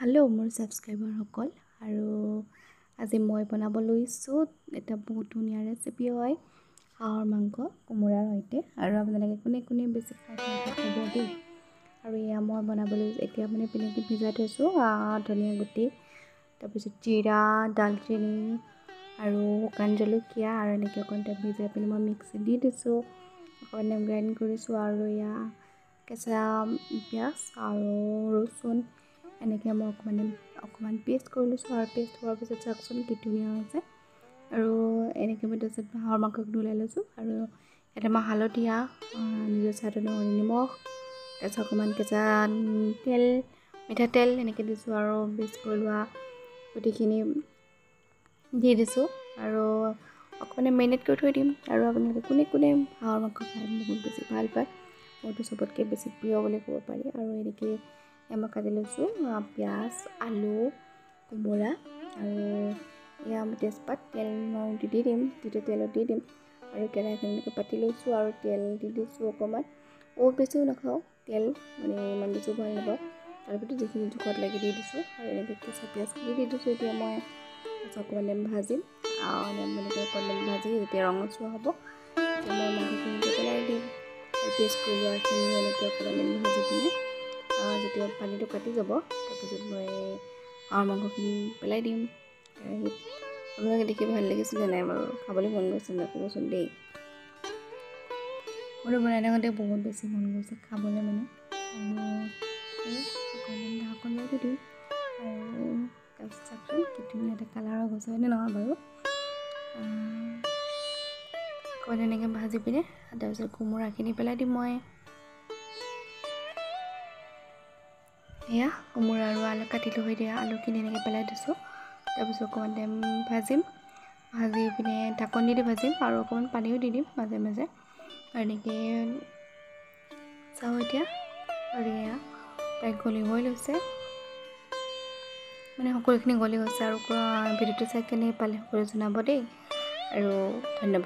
Hello' মোৰ ছাবস্ক্ৰাইবাৰসকল, আৰু আজি মই বনাব লৈছোঁ এটা বহুত ধুনীয়া ৰেচিপি হয়, হাঁহৰ মাংস কোমোৰাৰ সৈতে। আৰু আপোনালোকে কোনে কোনে বেছি খাই ভাল পাব দেই। আৰু এয়া মই বনাবলৈ এতিয়া মানে পিনেকি ভিজাই থৈছোঁ ধনিয়া গুটি, তাৰপিছত জিৰা, ডালচেনি আৰু শুকান জলকীয়া, আৰু এনেকৈ অকণ ভিজাই পিনি মই মিক্সিত দি দিছোঁ, অকণমান গ্ৰাইণ্ড কৰিছোঁ। আৰু এয়া কেঁচা পিঁয়াজ আৰু ৰচুন এনেকৈ মই অকণমান অকণমান পেষ্ট কৰি লৈছোঁ। আৰু পেষ্ট হোৱাৰ পিছত চাওকচোন কি ধুনীয়া হৈছে। আৰু এনেকৈ মই তাৰপিছত হাঁহৰ মাংসখিনি ওলাই লৈছোঁ। আৰু ইয়াতে মই হালধীয়া, নিজৰ স্বাদ অনুসৰি নিমখ, তাৰপিছত অকণমান কেঁচা তেল, মিঠাতেল এনেকৈ দিছোঁ। আৰু পেষ্ট কৰি লোৱা গোটেইখিনি দি দিছোঁ আৰু অকণমান মেৰিনেট কৰি থৈ দিম। আৰু আপোনালোকে কোনে কোনে হাঁহৰ মাংস খাই বহুত বেছি ভাল পায়, মোৰতো চবতকৈ বেছি প্ৰিয় বুলি ক'ব পাৰি। আৰু এনেকৈ মই কাটি লৈছোঁ পিঁয়াজ, আলু, কোমোৰা আৰু এয়া তেজপাত। তেল মই দি দিম, তেতিয়া তেলত দি দিম। আৰু কেৰাহীখন এনেকৈ পাতি লৈছোঁ আৰু তেল দি দিছোঁ অকণমান, বহুত বেছিও নাখাওঁ তেল, মানে ইমান বেছিও ভাল নাপাওঁ। তাৰপিছত যিখিনি জোখত লাগি দি দিছোঁ। আৰু এনেকৈ কেঁচা পিঁয়াজখিনি দি দিছোঁ। এতিয়া মই অকণমান টাইম ভাজিম, মানে অকণমান ভাজি যেতিয়া ৰঙচুৱা হ'ব তেতিয়া মই মাংসখিনি পেলাই দিম। আৰু পেষ্ট কৰি লোৱাখিনি এনেকৈ অকণমান ভাজি পিনে যেতিয়া পানীটো কাটি যাব, তাৰপিছত মই হাঁহৰ মাংসখিনি পেলাই দিম কেৰাহীত। আপোনালোকে দেখি ভাল লাগিছিলে নাই বাৰু? খাবলৈ মন গৈছে নাই ক'বচোন দেই। মোৰতো বনাই থাকোঁতে বহুত বেছি মন গৈছে খাবলৈ মানে। আৰু অকণমান ঢাকন দি দিম। আৰু তাৰপিছত চাওকচোন কি ধুনীয়া এটা কালাৰ হৈ গৈছে, হয়নে নহয় বাৰু? অকণমান এনেকৈ ভাজি পিনে তাৰপিছত কোমোৰাখিনি পেলাই দিম মই। এয়া কোমোৰা আৰু আলু কাটিলোঁ হৈ দিয়া আলুখিনি এনেকৈ পেলাই দিছোঁ। তাৰপিছত অকণমান টাইম ভাজিম, ভাজি পিনে ঢাকন দি দি ভাজিম আৰু অকণমান পানীও দি দিম মাজে মাজে। আৰু এনেকৈ চাওঁ এতিয়া। আৰু এয়া প্ৰায় গলিবই লৈছে, মানে সকলোখিনি গলি গৈছে। আৰু ভিডিঅ'টো চাই কেনে পালে সকলোৱে জনাব দেই। আৰু ধন্যবাদ।